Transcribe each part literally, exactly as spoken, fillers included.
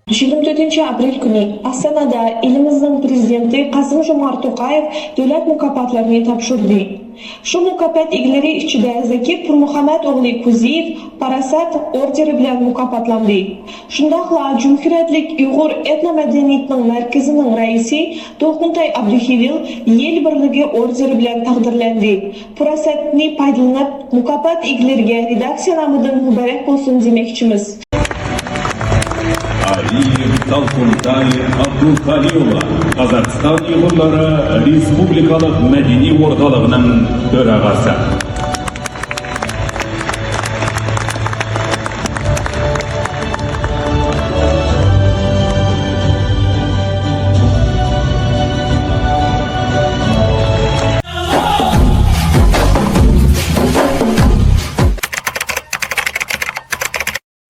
يىگىرمە تۆتىنچى ئاپرېل كۈنى ئاستانادا ئېلىمىزنىڭ پىرېزىدېنتى قاسىم جومارت توقايېۋ دۆلەت مۇكاپاتلىرىنى تاپشۇردى. شۇ مۇكاپات ئىگىلىرى ئىچىدە زەكى پۇرمۇھەممەت ئوغلى كۇزىيېۋ پاراسەت ئوردېنى بىلەن مۇكاپاتلاندى. شۇنداقلا جۇمھۇرىيەتلىك ئۇيغۇر ئېتنو مەدەنىيىتىنىڭ مەركىزىنىڭ رەئىسى دولقۇنتاي ئابدۇخېلىل يىل بىرلىكى ئوردېنى بىلەن تەقدىرلەندى. پۇرسەتنى پايدىلىنىپ، مۇكاپات ئىگىلىرىگە رېداكسىيە نامىدىن مۇبارەك بولسۇن دېمەكچىمىز. ئالىيېۋ دولقۇنتاي ئابدۇخېلىل، قازاقىستان ئۇيغۇرلىرى رېسپۇبلىكالىق مەدەنىي ئورتالىقىنىڭ تۆرەغاسى.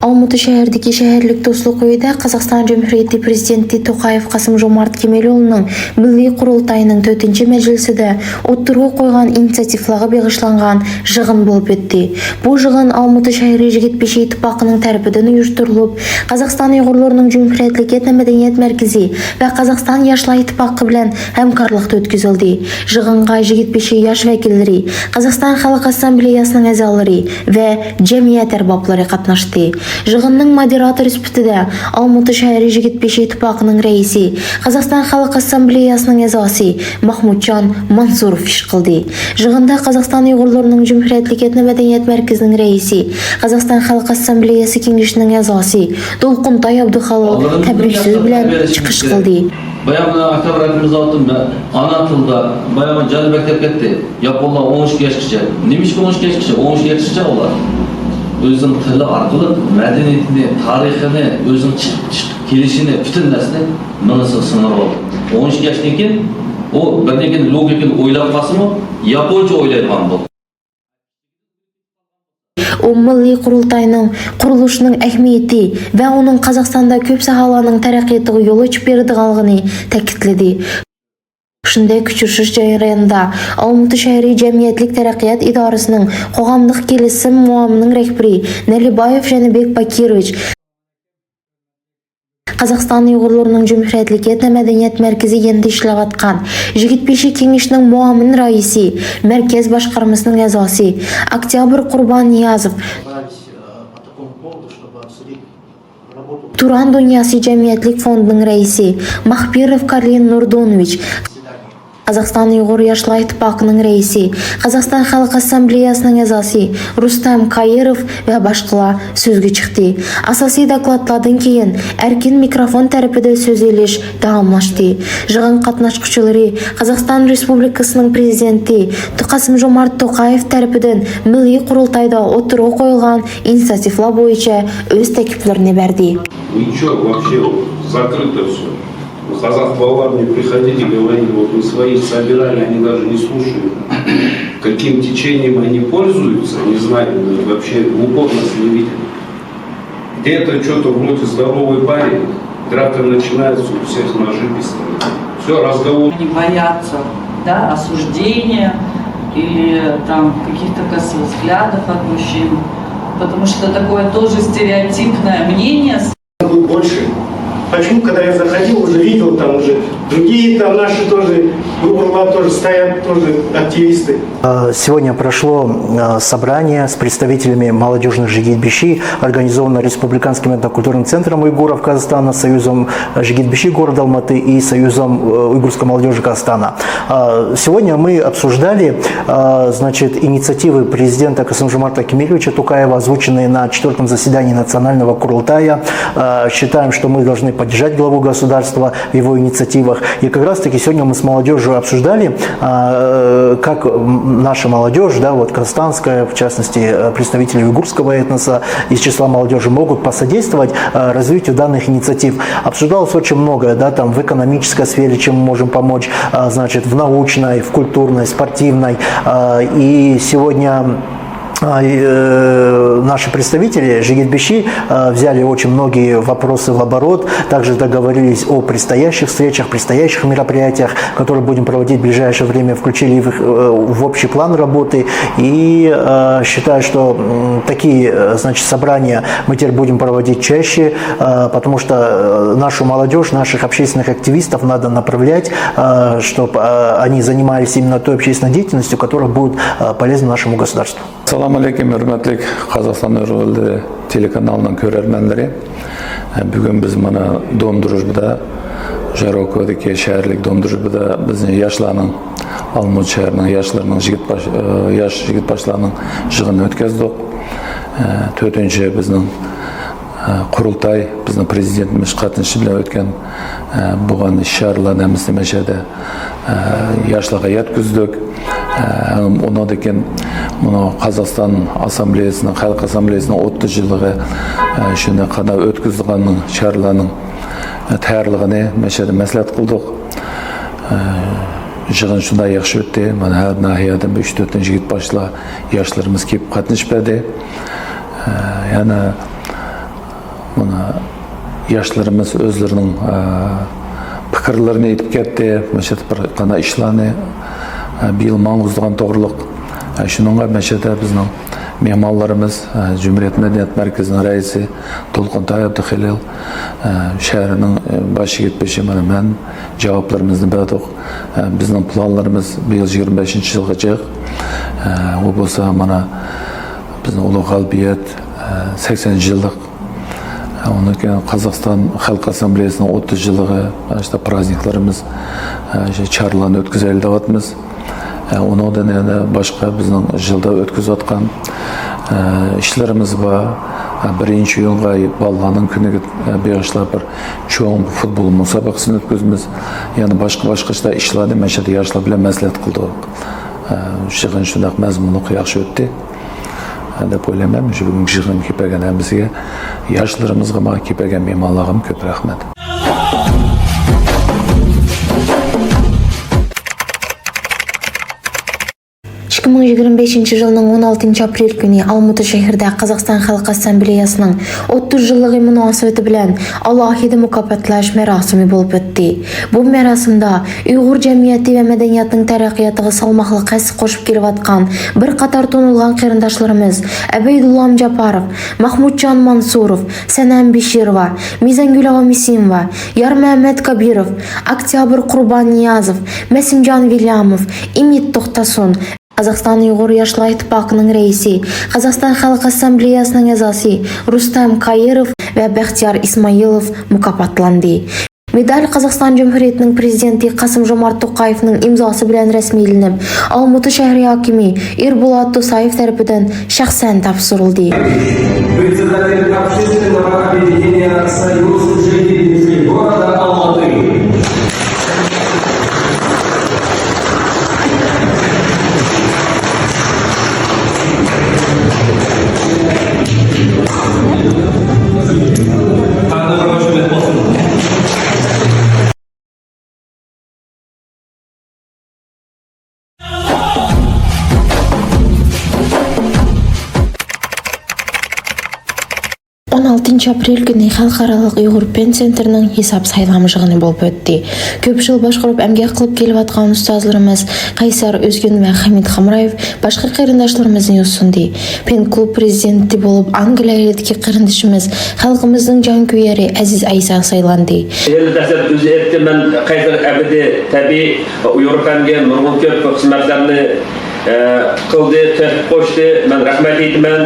ئالمۇتا شەھىرىدىكى شەھەرلىك دوستلۇق ئۆيىدە قازاقىستان جۇمھۇرىيىتى پىرېزىدېنتى توقايېۋ قاسىم جومارت كېمەلىئۇلنىڭ مىللىي قۇرۇلتايىنىڭ تۆتىنچى مەجلىسىدە ئوتتۇرىغا قويغان ئىنىتسىياتىۋىغا بېغىشلانغان يىغىن بولۇپ ئۆتتى. بۇ يىغىن ئالمۇتا شەھىرى يىگىت بېشى ئىتتىپاقىنىڭ تەرىپىدىن ئۇيۇشتۇرۇلۇپ، قازاقىستان ئۇيغۇرلىرىنىڭ جۇمھۇرىيەتلىك ئېتنو مەدەنىيەت مەركىزى ۋە قازاقىستان ياشلار ئىتتىپاقى بىلەن ھەمكارلىقتا ئۆتكۈزۈلدى. يىغىنغا يىگىت بېشى ياش ۋەكىللىرى، قازاقىستان خەلق ئاسسامبلېيەسىنىڭ ئەزالىرى ۋە جەمئىيەت ئەربابلىرى قاتناشتى. يىغىننىڭ مودېراتورى سۈپىتىدە ئالمۇتا شەھىرى يىگىت بېشى ئىتتىپاقىنىڭ رەئىسى، قازاقىستان خەلق ئاسسامبلېيەسىنىڭ ئەزاسى ماخمۇتجان مانسۇروف چىقىش قىلدى. يىغىندا قازاقىستان ئۇيغۇرلىرىنىڭ جۇمھۇرىيەتلىك ئېتنو مەدەنىيەت مەركىزىنىڭ رەئىسى، قازاقىستان خەلق ئاسسامبلېيەسى كېڭىشىنىڭ ئەزاسى دولقۇنتاي ئابدۇخېلىل تەبرىك سۆزى بىلەن چىقىش قىلدى. بايام مانا ئاكام رەھمىتىمىز ئالدىم، ئانا تىلدا بايام جان بەك دەپ كەتتى. ياپونلار ئون ئىككى ياشقىچە. نېمىشقا ئون ئىككى ياشقىچە؟ ئون ئىككى ياشقىچە ئۇلار ئۆزىنىڭ تىلى ئارقىلىق مەدەنىيىتىنى، تارىخىنى، ئۆزىنىڭ چىقىپ، چىقىپ كېلىشىنى، پۈتۈن نەرسىنى مېڭىسىغا سىڭدۈرۈپ ئالدى. ئون ئىككى ياشتىن كېيىن ئۇ بىردىن كېيىن لوگىكىنى ئويلاپ قالسىمۇ، ياپونچە ئويلايدىغان بولدى. ئۇ مىللىي قۇرۇلتاينىڭ قۇرۇلۇشىنىڭ ئەھمىيىتى ۋە ئۇنىڭ قازاقىستاندا كۆپ ساھەلەرنىڭ تەرەققىياتىغا يول ئېچىپ بېرىدىغانلىقىنى تەكىتلىدى. شۇنداق ئۇچرىشىش جەريانىدا ئالمۇتا شەھىرى جەمئىيەتلىك تەرەققىيات ئىدارىسىنىڭ قوغاملىق كېلىشىم مۇئاۋىنىنىڭ رەھبىرى نەلىبايېف جەنىبېك باكىروۋىچ، قازاقىستان ئۇيغۇرلىرىنىڭ جۇمھۇرىيەتلىك ئېتنو مەدەنىيەت مەركىزى يېنىدا ئىشلەۋاتقان يىگىت بېشى كېڭىشىنىڭ مۇئاۋىن رەئىسى، مەركەز باشقارمىسىنىڭ ئەزاسى ئۆكتەبىر قۇرباننىيازوف، تۇران دۇنياسى جەمئىيەتلىك فوندىنىڭ رەئىسى ماخپىروف كارلىن نۇردۇنوۋىچ، قازاقىستان ئۇيغۇر ياشلار ئىتتىپاقىنىڭ رەئىسى، قازاقىستان خەلق ئاسسامبلېيەسىنىڭ ئەزاسى رۇستەم كايىروف ۋە باشقىلار سۆزگە چىقتى. ئاساسىي دوكلاتلاردىن كېيىن ئەركىن مىكروفون تەرىپىدە سۆز ئېلىش داۋاملاشتى. يىغىن قاتناشقۇچىلىرى قازاقىستان رېسپۇبلىكىسىنىڭ پىرېزىدېنتى قاسىم جومارت توقايېۋ تەرىپىدىن مىللىي قۇرۇلتايدا ئوتتۇرىغا قويۇلغان ئىنىتسىياتىۋلار بويىچە ئۆز تەكلىپلىرىنى بەردى. Ничего, вообще закрыто все. Хазах бабалар мне приходили, говорили, вот мы своих собирали, они даже не слушают. Каким течением они пользуются, не знаю, вообще в упор нас не видят. Где-то что-то вроде здоровый парень, драка начинается, у всех ножи, пистолеты. Все, разговор. Они боятся, да, осуждения или там каких-то косых взглядов от мужчин, потому что такое тоже стереотипное мнение. Был больше. Почему, когда я заходил, уже видел, там уже другие там наши тоже, выборла тоже стоят, тоже активисты. А, сегодня прошло, а, собрание с представителями молодёжных жигит биши, организованное Республиканским этнокультурным центром уйгуров Казахстана, Союзом, э, жигит биши города Алматы и Союзом, э, уйгурской молодёжи Казахстана. А, сегодня мы обсуждали, а, значит, инициативы президента Касым-Жомарта Кемелевича Токаева, озвученные на четвёртом заседании Национального Курултая. А, считаем, что мы должны поддержать главу государства в его инициативах. И как раз-таки сегодня мы с молодёжью обсуждали, а, как, м, наша молодёжь, да, вот казахстанская, в частности, э, представители уйгурского этноса из числа молодёжи могут посодействовать, э, развитию данных инициатив. Обсуждалось очень многое, да, там в экономической сфере, чем мы можем помочь, а, значит, в научной, в культурной, спортивной. А, и сегодня А, и, э, наши представители Жигит Биши, э, взяли очень многие вопросы в оборот, также договорились о предстоящих встречах, предстоящих мероприятиях, которые будем проводить в ближайшее время, включили их, э, в общий план работы. И, э, считаю, что, м, такие, э, значит, собрания мы теперь будем проводить чаще, э, потому что, э, нашу молодежь, наших общественных активистов надо направлять, чтобы они занимались именно той общественной деятельностью, которая будет, э, полезна нашему государству. ئەسسالامۇ ئەلەيكۇم، ھۆرمەتلىك قازاقىستان ئۇيغۇرلىرى تېلېكانالىنىڭ كۆرەرمەنلىرى. بۈگۈن بىز مانا دوم درۇژبىدا، ژاروكودىكى شەھەرلىك دوم درۇژبىدا بىزنىڭ ياشلارنىڭ، ئالمۇتا شەھىرىنىڭ ياشلىرىنىڭ يىگىت باش-، ياش يىگىت باشلارنىڭ يىغىنىنى ئۆتكۈزدۇق. تۆتىنچى بىزنىڭ قۇرۇلتاي، بىزنىڭ پرېزىدېنتىمىز قاتنىشىشى بىلەن ئۆتكەن، بولغان ئىشارىلەرنى ھەممىسىنى مەشەدە ياشلارغا يەتكۈزدۇك. ئۇنىڭدىن كېيىن مۇنۇ قازاقىستان ئاسسامبلېيەسىنىڭ، خەلق ئاسسامبلېيەسىنىڭ ئوتتۇز يىللىقى، شۇنى قانداق ئۆتكۈزىدىغاننىڭ شارلارنىڭ تەييارلىقىنى مەشەدە مەسلىھەت قىلدۇق. يىغىن شۇنداق ياخشى ئۆتتى. مانا ھەر ناھىيەدىن بىر ئۈچ تۆتىنچى يىگىت باشلار، ياشلىرىمىز كېلىپ قاتنىشىپ بەردى. يەنە مانا ياشلىرىمىز ئۆزلىرىنىڭ، ئە، پىكىرلىرىنى ئېيتىپ كەتتى. مەشەدە بىر قانداق ئىشلارنى، ئە، بىيىل ماڭغۇزىدىغان توغرىلىق. ئە، شۇنىڭغا مەشەدە بىزنىڭ مېھمانلىرىمىز، ئە، جۇمھۇرىيەت مەدەنىيەت مەركىزىنىڭ رەئىسى تولقۇنتاي ئابدۇخېلىل، ئە، شەھەرنىڭ، ئە، باش يىگىت بېشى مانا مەن جاۋابلىرىمىزنى بەردۇق. ئە، بىزنىڭ پىلانلىرىمىز بىيىل يىگىرمە بەشىنچى يىلغىچە. ئە، ئۇ بولسا مانا بىزنىڭ ئۇلۇغ غالىبىيەت، ئە، سەكسەن يىللىق ئۇنىڭ كېيىن قازاقىستان خەلق ئاسسامبلېيەسىنىڭ ئوتتۇز يىللىقى، ئىشتە پرازنىكلىرىمىز، شۇ چارىلارنى ئۆتكۈزەيلى دەۋاتىمىز. ئۇنىڭدىن يەنە باشقا بىزنىڭ يىلدا ئۆتكۈزۈۋاتقان ئىشلىرىمىز بار. بىرىنچى ئىيۇنغا بالىلارنىڭ كۈنىگە بېغىشلاپ بىر چوڭ فۇتبول مۇسابىقىسىنى ئۆتكۈزىمىز. يەنە باشقا، باشقا ئىشلارنى مەشەدە ياشلار بىلەن مەسلىھەت قىلدۇق. يىغىن شۇنداق مەزمۇنلۇق ياخشى ئۆتتى دەپ ئويلايمەن. شۇ بۈگۈنكى يىغىنغا كېلىپ بەرگەن ھەممىسىگە، ياشلىرىمىزغا، ماڭا كېلىپ بەرگەن مېھمانلارغىمۇ كۆپ رەھمەت. ئىككى مىڭ يىگىرمە بەشىنچى يىلنىڭ ئون ئالتىنچى ئاپرېل كۈنى ئالمۇتا شەھىرىدە قازاقىستان خەلق ئاسسامبلېيەسىنىڭ ئوتتۇز يىللىقى مۇناسىۋىتى بىلەن ئالاھىدە مۇكاپاتلاش مەراسىمى بولۇپ ئۆتتى. بۇ مەراسىمدا ئۇيغۇر جەمئىيىتى ۋە مەدەنىيەتنىڭ تەرەققىياتىغا سالماقلىق ھەسسە قوشۇپ كېلىۋاتقان بىر قاتار تونۇلغان قېرىنداشلىرىمىز ئەبەيدۇللام جاپاروف، ماھمۇتجان مانسۇروف، سەنەم بىشىروۋا، مىزەنگۈل ئابامىسىموۋا، يارمەمەت كابىروف، ئاكتيابىر قۇرباننىيازوف، مەسىمجان ۋىلياموف، ئىمىت توختاسۇن، قازاقىستان ئۇيغۇر ياشلار ئىتتىپاقىنىڭ رەئىسى، قازاقىستان خەلق ئاسسامبلېيەسىنىڭ ئەزاسى رۇستەم كايىروف ۋە بەختىيار ئىسمائىلوف مۇكاپاتلاندى. مېدال قازاقىستان جۇمھۇرىيىتىنىڭ پىرېزىدېنتى قاسىم جومارت توقايېۋنىڭ ئىمزاسى بىلەن رەسمىيلىنىپ، ئالمۇتا شەھىرى ھاكىمى ئېربولات دوسايېف تەرىپىدىن شەخسەن تاپشۇرۇلدى. Председатель общественного объединения «Союз жителей города Алматы». ئون ئالتىنچى ئاپرېل كۈنى خەلقئارالىق ئۇيغۇر پەن سېنتىرىنىڭ ھېساب سايلام يىغىنى بولۇپ ئۆتتى. كۆپ يىل باشقۇرۇپ ئەمگەك قىلىپ كېلىۋاتقان ئۇستازلىرىمىز قەيسەر ئۆزگۈن ۋە خەمىت خامرايېۋ باشقا قېرىنداشلىرىمىزنى يوسۇندى. پەن كۇلۇب پىرېزىدېنتى بولۇپ ئانگلىيەدىكى قېرىندىشىمىز، خەلقىمىزنىڭ جانكۆيەرى ئەزىز ئەيسا سايلاندى. ھېلى دەسلەپ ئۆزى ئېيتتى، مەن قەيسەر ئەبەدىي تەبىئىي ئۇيغۇر پەنگە نۇرغۇن كۆپ خىزمەتلەرنى، ئە، قىلدى، تۆھپە قوشتى. مەن رەھمەت ئېيتىمەن.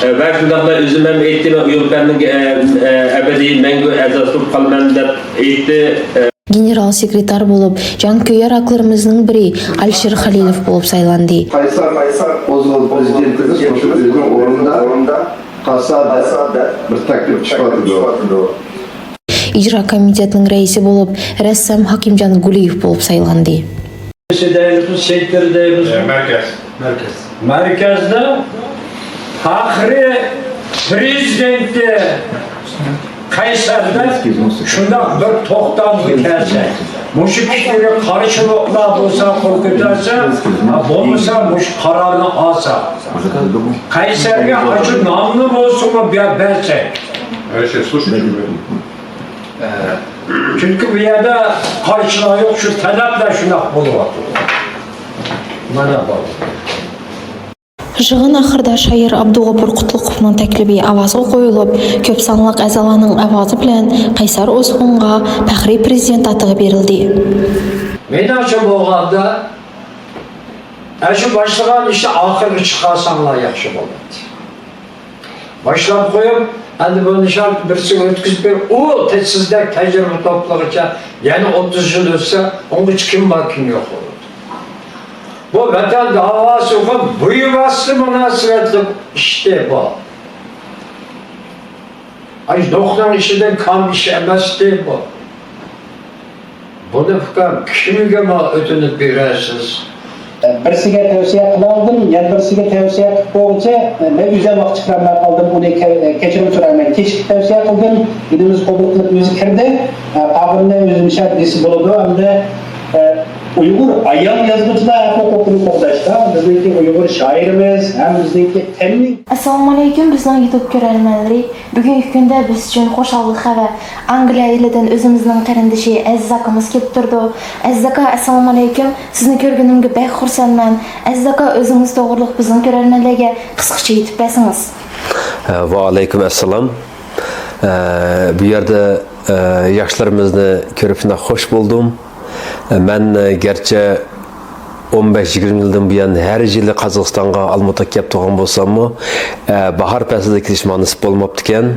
ئە، ۋە شۇنداقلا ئۆزۈم ھەم ئېيتتى، مەن ئۇيغۇر پەننىڭ، ئە، ئە، ئەبەدىي مەڭگۈ ئەزاسى بولۇپ قالىمەن دەپ ئېيتتى. ئە، گېنېرال سېكرېتار بولۇپ جانكۆيەر ئاكىلىرىمىزنىڭ بىرى ئالىشىر خەلىلوف بولۇپ سايلاندى. قەيسەر قوزغىلىپ پىرېزىدېنتىمىز مۇشۇ ئۆزىنىڭ ئورنىدا قالسا دەپ بىر تەكلىپ چىقىۋاتىدۇ. ئىجرا كومىتېتىنىڭ رەئىسى بولۇپ رەسسام ھاكىمجان گۇلىيېۋ بولۇپ سايلاندى. دەيمىزمۇ، سېكتور دەيمىزمۇ؟ مەركەز. مەركەز. مەركەزنىڭ پەخرىي پىرېزىدېنتى. قەيسەردە شۇنداق بىر توختامغا كەلسە، مۇشۇ پىكىرگە قارشىلىقلار بولسا قول كۆتەرسە، ھە، بولمىسا مۇشۇ قارارنى ئالسا. قەيسەرگە ئاشۇ ناننى بولسىمۇ بە-، بەرسەك. ئە، چۈنكى بۇ يەردە قارشىلار يوق، شۇ تەلەپلەر شۇنداق بولۇۋاتىدۇ. مانا بۇ. يىغىن ئاخىرىدا شائىر ئابدۇغوپۇر قۇتلۇقوفنىڭ تەكلىپى ئاۋازغا قويۇلۇپ، كۆپ سانلىق ئەزالارنىڭ ئاۋازى بىلەن قەيسەر ئوسمانغا پەخرىي پىرېزىدېنت ئاتىقى بېرىلدى. مېنىڭچە بولغاندا، ئەشۇ باشلىغان ئىشنى ئاخىرغا چىقارساڭلار ياخشى بولاتتى. باشلاپ قويۇپ، ئەمدى بۇ نىشان بىرسىگە ئۆتكۈزۈپ بېرىپ، ئۇ تە-، سىزدەك تەجرىبە توپلىغىچە يەنە ئوتتۇز يىل ئۆتسە، ئۇنىڭغىچە كىم بار، كىم يوق بولىدۇ. بۇ ۋەتەن داۋاسى ئۇقۇم بىۋاسىتە مۇناسىۋەتلىك ئىشتى بۇ. ئاي، دوقنىڭ ئىشىدىن كام ئىش ئەمەستى بۇ. بۇنى ئۇكام كىمگە ما ئۆتۈنۈپ بېرەسىز؟ بىرسىگە تەۋسىيە قىلالىدىم، يەنە بىرسىگە تەۋسىيە قىلىپ بولغۇچە، مەن ئۆزۈم ۋاقىت چىقىرالماي قالدىم، ئۇنى كە-، كەچۈرۈم سورايمەن. كېچىكىپ تەۋسىيە قىلدىم، ئىنىمىز قوبۇل قىلىپ ئۆزى كىردى. قالغىنىنى ئۆزۈم شەرت دېسە بولىدۇ، ئەمدى ئۇيغۇر ئايال يازغۇچىلار ھەق ھوقۇقىنى قوغداشتا بىزنىڭكى ئۇيغۇر شائىرىمىز ھەم بىزنىڭكى تەملىك. ئەسسالامۇئەلەيكۇم، بىزنىڭ يۇتۇب كۆرەرمەنلىرى. بۈگۈنكى كۈندە بىز ئۈچۈن خۇشاللىق خەۋەر. ئانگلىيە ئېلىدىن ئۆزىمىزنىڭ قېرىندىشى ئەزىز ئاكىمىز كېلىپ تۇرىدۇ. ئەزىز ئاكا، ئەسسالامۇئەلەيكۇم. سىزنى كۆرگىنىمگە بەك خۇرسەنمەن. ئەزىز ئاكا، ئۆزىڭىز توغرۇلۇق بىزنىڭ كۆرەرمەنلەرگە قىسقىچە ئېيتىپ بەرسىڭىز. ۋەئەلەيكۇم ئەسسالام. بۇ يەردە ياخشىلىرىمىزنى كۆرۈپ شۇنداق خوش بولدۇم. مەن گەرچە ئون بەش يىگىرمە يىلدىن بۇيان ھەر يىلى قازاقىستانغا، ئالمۇتىغا كەپ تۇرغان بولساممۇ، ئە، باھار پەسلىدە كېلىش ماڭا نېسىپ بولماپتىكەن.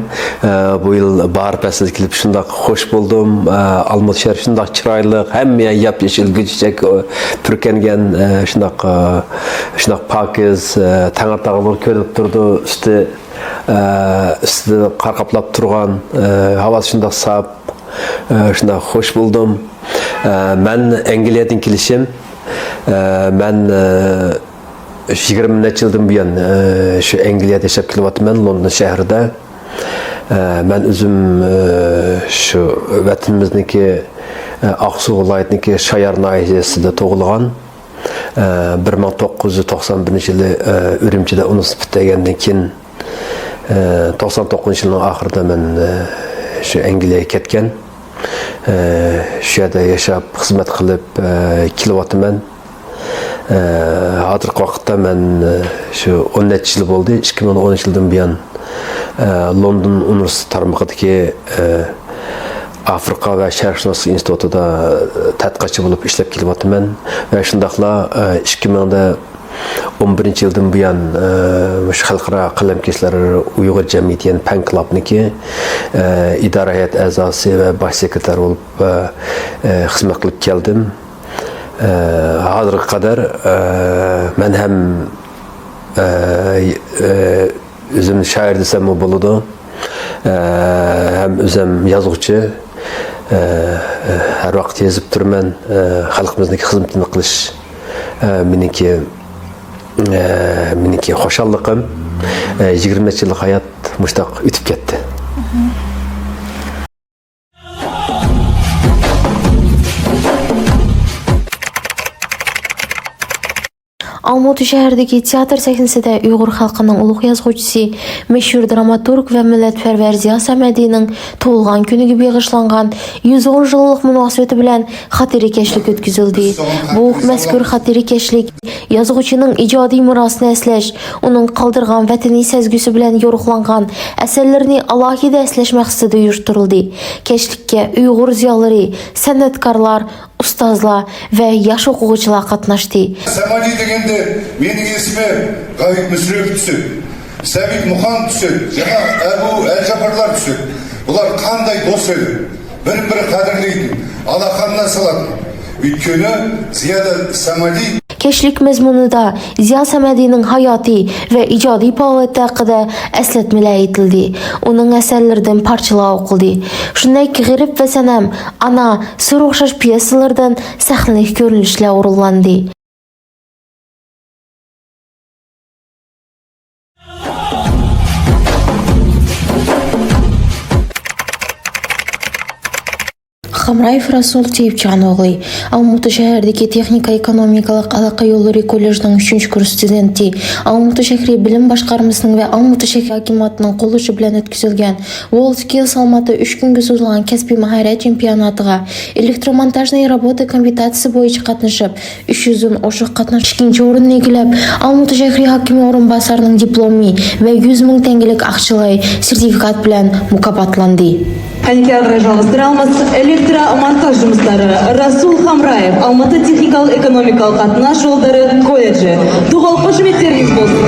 ئە، بۇ يىل باھار پەسلىدە كېلىپ شۇنداق خوش بولدۇم. ئە، ئالمۇتا شەھىرى شۇنداق چىرايلىق، ھەممە يەر ياپيېشىل گۈلچېچەك، ئە، پۈركەنگەن، ئە، شۇنداق، ئە، شۇنداق پاكىز، ئە، تەڭرىتاغلار كۆرۈنۈپ تۇرىدۇ. ئۈستى، ئە، ئۈستىدە قار قاپلاپ تۇرغان، ئە، ھاۋاسى شۇنداق ساپ. ئە، شۇنداق خوش بولدۇم. ئە، مەن ئەنگلىيەدىن كېلىشىم. ئە، مەن، ئە، يىگىرمە نەچچە يىلدىن بۇيان، ئە، شۇ ئەنگلىيەدە ياشاپ كېلىۋاتىمەن، لوندون شەھىرىدە. ئە، مەن ئۆزۈم، ئە، شۇ ۋەتىنىمىزنىڭكى، ئە، ئاقسۇ ۋىلايىتىنىڭكى شايار ناھىيەسىدە تۇغۇلغان. ئە، بىر مىڭ توققۇز يۈز توقسان بىرىنچى يىلى، ئە، ئۈرۈمچىدە ئۇنىۋېرسىتېت پۈتتۈرگەندىن كېيىن، ئە، توقسان توققۇزىنچى يىلنىڭ ئاخىرىدا مەن، ئە، شۇ ئەنگلىيەگە كەتكەن. ئە، شۇ يەردە ياشاپ، خىزمەت قىلىپ، ئە، كېلىۋاتىمەن. ئە، ھازىرقى ۋاقىتتا مەن، ئە، شۇ ئون نەچچە يىل بولدى، ئىككى مىڭ ئون ئۈچ يىلدىن بۇيان، ئە، لوندون ئۇنىۋېرسىتېت تارمىقىدىكى، ئە، ئافرىقا ۋە شەرقشۇناسلىق ئىنستىتۇتىدا تەتقىقاتچى بولۇپ ئىشلەپ كېلىۋاتىمەن ۋە شۇنداقلا، ئىككى مىڭ ئون بىرىنچى يىلدىن بۇيان، مۇشۇ خەلقئارا قەلەمكەشلەر ئۇيغۇر جەمئىيىتى، يەنى پەن كىلابنىڭكى، ئىدارە ھەيئەت ئەزاسى ۋە باش سېكرېتار بولۇپ، خىزمەت قىلىپ كەلدىم. ھازىرغا قەدەر، مەن ھەم، ئۆزۈمنى شائىر دېسەممۇ بولىدۇ. ئە، ھەم ئۆزۈم يازغۇچى. ئە، ھەر ۋاقىت يېزىپ تۇرىمەن. ئە، خەلقىمىزنىڭكى خىزمىتىنى قىلىش، ئە، مېنىڭكى، ئە، مېنىڭكى خۇشاللىقىم. ئە، يىگىرمە نەچچە يىللىق ھايات مۇشۇنداق ئۆتۈپ كەتتى. ئالمۇتا شەھىرىدىكى تىياتىر سەھنىسىدە ئۇيغۇر خەلقىنىڭ ئۇلۇغ يازغۇچىسى، مەشھۇر دراماتورگ ۋە مىللەتپەرۋەر زىيا سەمەدىنىڭ تۇغۇلغان كۈنىگە بېغىشلانغان يۈز ئون يىللىق مۇناسىۋىتى بىلەن خاتىرە كەچلىك ئۆتكۈزۈلدى. بۇ مەزكۇر خاتىرە كەچلىك يازغۇچىنىڭ ئىجادىي مىراسىنى ئەسلەش، ئۇنىڭ قالدۇرغان ۋەتىنى سەزگۈسى بىلەن يورۇقلانغان ئەسەرلىرىنى ئالاھىدە ئەسلەش مەقسىتىدە ئۇيۇشتۇرۇلدى. كەچلىككە ئۇيغۇر زىيالىرى، سەنئەتكارلار، ئۇستازلار ۋە ياش ئوقۇغۇچىلار قاتناشتى. سەمەدى دېگەندە مېنىڭ ئېسىمگە غەيىت مۇسرەيېۋ تۈسىدۇ، سەئىد مۇقان تۈسىدۇ، يەنە ئەبۇ ئەلجەببارلار تۈسىدۇ. بۇلار قانداق دوست ئىدى، بىر-بىرى قەدىرلەيدۇ، ئالاقەمنى سالاتتى. ئۆيتكىنى زىيادە سەمەدى. كەچلىك مەزمۇنىدا زىيا سەمەدىنىڭ ھاياتى ۋە ئىجادىي پائالىيىتى ھەققىدە ئەسلەتمىلەر ئېيتىلدى. ئۇنىڭ ئەسەرلىرىدىن پارچىلار ئوقۇلدى. شۇنداك غېرىب ۋە سەنەم، ئانا، سىر ئوخشاش پيېسىلىرىدىن سەھنىلىك كۆرۈنۈشلەر ئورۇنلاندى. قامرايېف رەسۇل تېيىپجان ئوغلى، ئالمۇتا شەھىرىدىكى تېخنىكا ئېكونومىكىلىق ئالاقە يوللىرى كوللېجىنىڭ ئۈچىنچى كۇرس ستۇدېنتى، ئالمۇتا شەھىرى بىلىم باشقارمىسىنىڭ ۋە ئالمۇتا شەھەر ھاكىمىيىتىنىڭ قوللىشى بىلەن ئۆتكۈزۈلگەن ۋورلد سكىلز ئالماتا ئۈچ كۈنگە سوزۇلغان كەسپىي ماھارەت چېمپىيوناتىغا ئېلېكترومونتاژنىي روبوتىكا كومپېتىتسىيە بويىچە قاتنىشىپ، ئۈچ يۈزدىن ئوشۇق قاتناشقان ئىككىنچى ئورۇننى ئىگىلەپ، ئالمۇتا شەھىرى ھاكىمى ئورۇنباسارىنىڭ دىپلومى ۋە يۈز مىڭ تەڭگىلىك ئاقچىلاي سېرتىفىكات بىلەن مۇكاپاتلاندى. Qani, kağıtları çalıştıramız. Elektromontaj cumusları. Rasul Hamrayev, Almatı texnikal ekonomikal qatnaş yolları kolleci. Doğal hoşumetleriniz bolsun.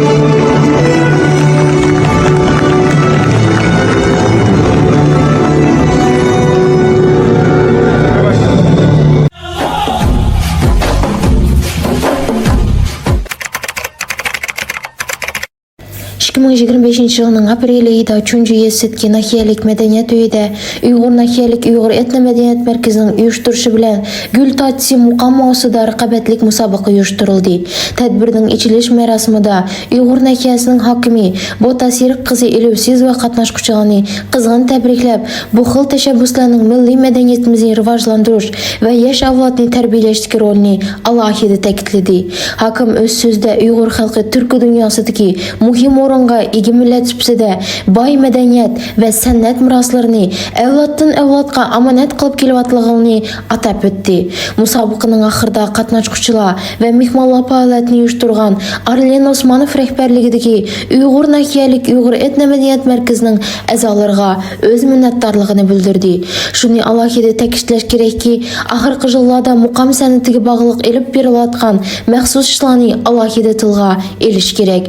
ئىككى مىڭ يىگىرمە بەشىنچى يىلنىڭ ئاپرېل ئېيىدا چۇنجۇ يېزىسىدىكى ناھىيەلىك مەدەنىيەت ئۆيىدە ئۇيغۇر ناھىيەلىك ئۇيغۇر ئېتنو مەدەنىيەت مەركىزىنىڭ ئۇيۇشتۇرۇشى بىلەن گۈل تارتىشى مۇقام ماۋزۇسىدا رىقابەتلىك مۇسابىقە ئۇيۇشتۇرۇلدى. تەدبىرنىڭ ئېچىلىش مەراسىمىدا ئۇيغۇر ناھىيەسىنىڭ ھاكىمى بوتا سېرىق قىزى ئېلىۋسىزوۋا قاتناشقۇچىلارنى قىزغىن تەبرىكلەپ، بۇ خىل تەشەببۇسلارنىڭ مىللىي مەدەنىيىتىمىزنى راۋاجلاندۇرۇش ۋە ياش ئەۋلادنى تەربىيەلەشتىكى رولىنى ئالاھىدە تەكىتلىدى. ھاكىم ئۆز سۆزىدە ئۇيغۇر خەلقى تۈركىي دۇنياسىدىكى مۇھىم ئورۇنغا ئىگە مىللەت سۈپىتىدە باي مەدەنىيەت ۋە سەنئەت مىراسلىرىنى ئەۋلادتىن ئەۋلادقا ئامانەت قىلىپ كېلىۋاتقانلىقىنى ئاتاپ ئۆتتى. مۇسابىقىنىڭ ئاخىرىدا قاتناشقۇچىلار ۋە مېھمانلار پائالىيەتنى ئۇيۇشتۇرغان ئارلېن ئوسمانوف رەھبەرلىكىدىكى ئۇيغۇر ناھىيەلىك ئۇيغۇر ئېتنو مەدەنىيەت مەركىزىنىڭ ئەزالىرىغا ئۆز مىننەتدارلىقىنى بىلدۈردى. شۇنى ئالاھىدە تەكىتلەش كېرەككى، ئاخىرقى يىللاردا مۇقام سەنئىتىگە باغلىق ئېلىپ بېرىلىۋاتقان مەخسۇس ئىشلارنى ئالاھىدە تىلغا ئېلىش كېرەك.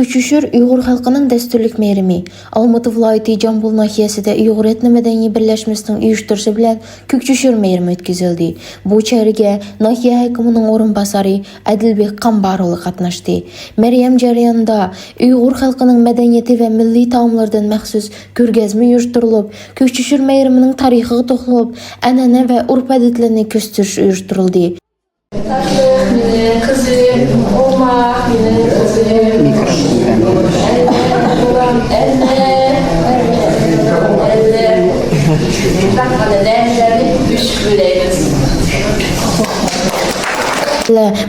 كۆكچۈشۈر ئۇيغۇر خەلقىنىڭ دەستۇرلۇق مېرىمى، ئالمۇتا ۋىلايىتى جامبۇل ناھىيەسىدە ئۇيغۇر ئېتنو مەدەنىي بىرلەشمىسىنىڭ ئۇيۇشتۇرۇشى بىلەن كۆكچۈشۈر مېرىمى ئۆتكۈزۈلدى. بۇ چەرگە ناھىيە ھاكىمىنىڭ ئورۇنباسارى ئادىلبېك قامباروۋا قاتناشتى. مەرىيەم جەريانىدا ئۇيغۇر خەلقىنىڭ مەدەنىيىتى ۋە مىللىي تائاملىرىدىن مەخسۇس كۆرگەزمە ئۇيۇشتۇرۇلۇپ، كۆكچۈشۈر مېرىمىنىڭ تارىخىغا توختىلىپ، ئەنئەنە ۋە ئۆرپ-ئادەتلىرىنى كۆرسىتىش ئۇيۇشتۇرۇلدى. تاتلىق مېنىڭ قىزىم، ئوماق مېنىڭ قىزىم، ئەللەر، بالام، ئەللەر، ئەللەر. شۇنداق مانا نەرسىلەرنى ئۆسۈپ ئۆلەيمىز.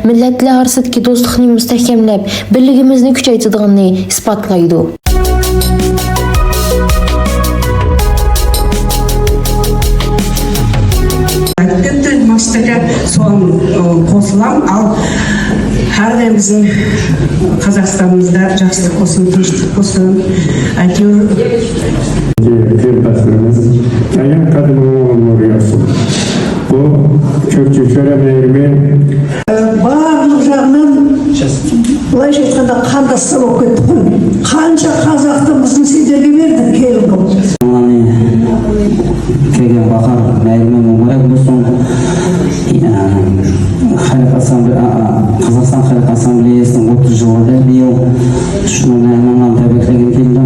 مىللەتلەر ئارىسىدىكى دوستلۇقنى مۇستەھكەملەپ، بىرلىكىمىزنى كۈچەيتىدىغىنىنى ئىسپاتلايدۇ. Тіпті мастері соған қосылам, ал әрдайым біздің Қазақстанымызда жақсылық болсын, тыныштық болсын. Әйтеуір. Аяқ қадамыңа нұр яғсын. Бұл Көкшешөре мейірмен. Барлық жағынан, былайша айтқанда, қандастар болып кеттік қой. Қанша қазақты біздің сендерге берді, келін болып. Келген бахар мейірмен мүбәрәк болсын. Халық ассамбле-, а, а, Қазақстан Халық Ассамблеясының отыз жылдығы биыл. Шуны мындан тәбриклегім келді.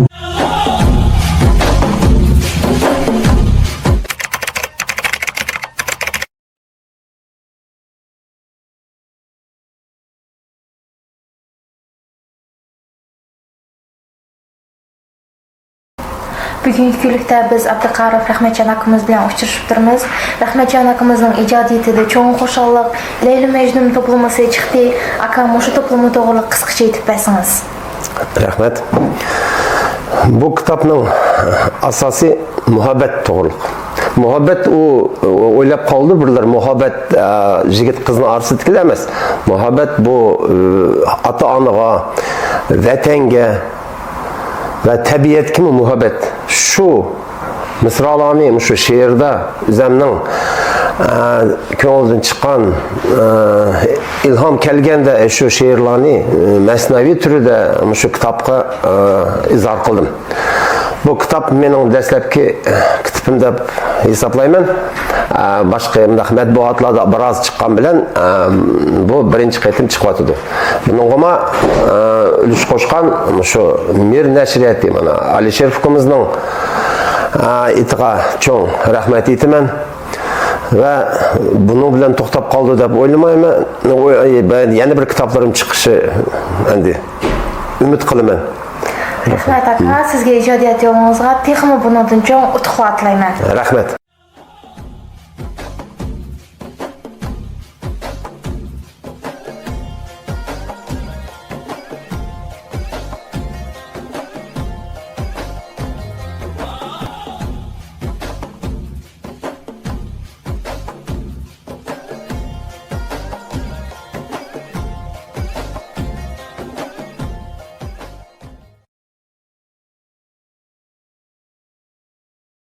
بۈگۈنكى كۈنلۈكتە بىز ئابدۇقارىپ رەھمەتجان ئاكىمىز بىلەن ئۇچرىشىپ تۇرىمىز. رەھمەتجان ئاكىمىزنىڭ ئىجادىيىتىدە چوڭ خۇشاللىق، لەيلى مەجنۇن توپلىمىسى چىقتى. ئاكا، مۇشۇ توپلىما توغرىلىق قىسقىچە ئېيتىپ بەرسىڭىز. رەھمەت. بۇ كىتابنىڭ ئاساسى مۇھەببەت توغرۇلۇق. مۇھەببەت ئۇ، ئويلاپ قالىدۇ بىرلەر، مۇھەببەت، ئە، يىگىت قىزنىڭ ئارىسىدىكىلا ئەمەس. مۇھەببەت بۇ، ئە، ئاتا-ئانىغا، ۋەتەنگە ۋە تەبىئەتكىمۇ مۇھەببەت. شۇ مىسرالارنى مۇشۇ شېئىردا ئۆزەمنىڭ، ئە، كۆڭلىدىن چىققان، ئە، ئىلھام كەلگەندە شۇ شېئىرلارنى، ئە، مەسنەۋى تۈرىدە مۇشۇ كىتابقا، ئە، ئىزھار قىلدىم. بۇ كىتاب مېنىڭ دەسلەپكى، ئە، كىتابىم دەپ ھېسابلايمەن. ئە، باشقا مۇنداق مەتبۇئاتلاردا بىراز چىققان بىلەن، ئە، بۇ بىرىنچى قېتىم چىقىۋاتىدۇ. بۇنىڭغىمۇ، ئە، ئۈلۈش قوشقان مۇشۇ مىر نەشرىياتى، مانا، ئالىشېر ئۇكىمىزنىڭ، ئە، ئېتىغا چوڭ رەھمەت ئېيتىمەن. ۋە بۇنىڭ بىلەن توختاپ قالدى دەپ ئويلىمايمەن. ئوي-، يەنە بىر كىتابلىرىم چىقىشى ئەندى ئۈمىد قىلىمەن. رەھمەت ئاكا، سىزگە ئىجادىيەت يولىڭىزغا تېخىمۇ بۇنىڭدىن چوڭ ئۇتۇقلار تىلەيمەن. رەھمەت.